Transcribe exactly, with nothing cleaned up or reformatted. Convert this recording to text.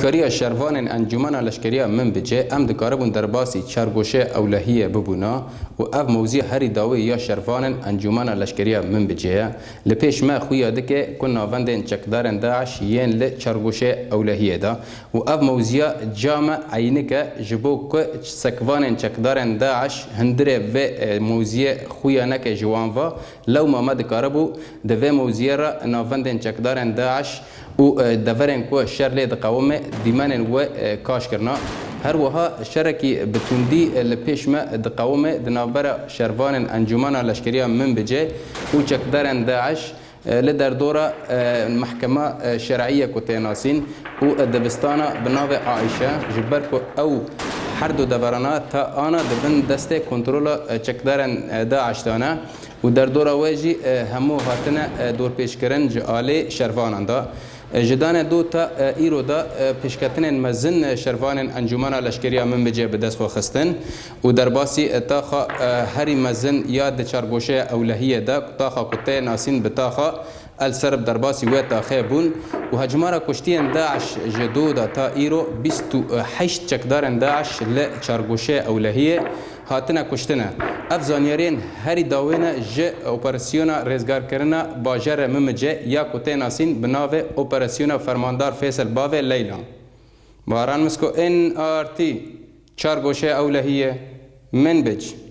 Alîkariya şervanên Encûmena Leşkeriya Minbicê, em dikaribûn derbasî çargoşeya ewlehiyê bibûna û ev mewziya herî dawî ya şervanên Encûmena Leşkeriya Minbicê ye. Li pêş me xuya dike ku navendên çekdarên DAIŞ yên li çargoşeya ewlehiyê de û ev mewziya came eynik e, ji bo ku sekvanên çekdarên DAIŞ hundirê vê, e, mewziyê xuya neke ji wan ve, lewma me dikaribû di vê mewziyê re navendên çekdarên DAIŞ û, e, deverên ku şer lê diqewime dîmenên wê, e, kaş kirina. Her wiha şerekî bi tundî, e, li pêş me diqewime di navbera şervanên Encûmena Leşkeriya Minbicê û çekdarên DAIŞ, e, li derdora, e, mehkema, e, şer'î ye ku tê nasîn û, e, dibistana bi navê Aîşe, ji ber ku ew her du deverana ta ana di bin destê kontrola, e, çekdarên, e, DAIŞ de ne. Û derdora we jî, e, hemû hatine, e, dorpêçkirin ji alê şervanan de. E, ji danê do ta, e, îro de, e, pêşketinên mezin, e, şervanên Encûmena Leşkeriya Minbicê bi dest xwe xistin û derbasî, e, taxa, e, herî mezin ya di çargoşeya ewlehiyê de, taxa ku tê nasîn bi taxa El Serb derbasî wê taxê bûn û hejmara kuştiyên DAIŞ ji do de ta îro bîst û heşt çekdarên DAIŞ li çargoşeya ewlehiyê hatine kuştine. Ev zanyariyên herî dawê ne ji operasyona rêzgarkirina bajarê Mimicê ya ku tê nasîn bi navê Operasyona Fermandar Fêsel Bavê Leyla. Baran Misko, N R T, çargoşeya ewlehiyê, Minbic.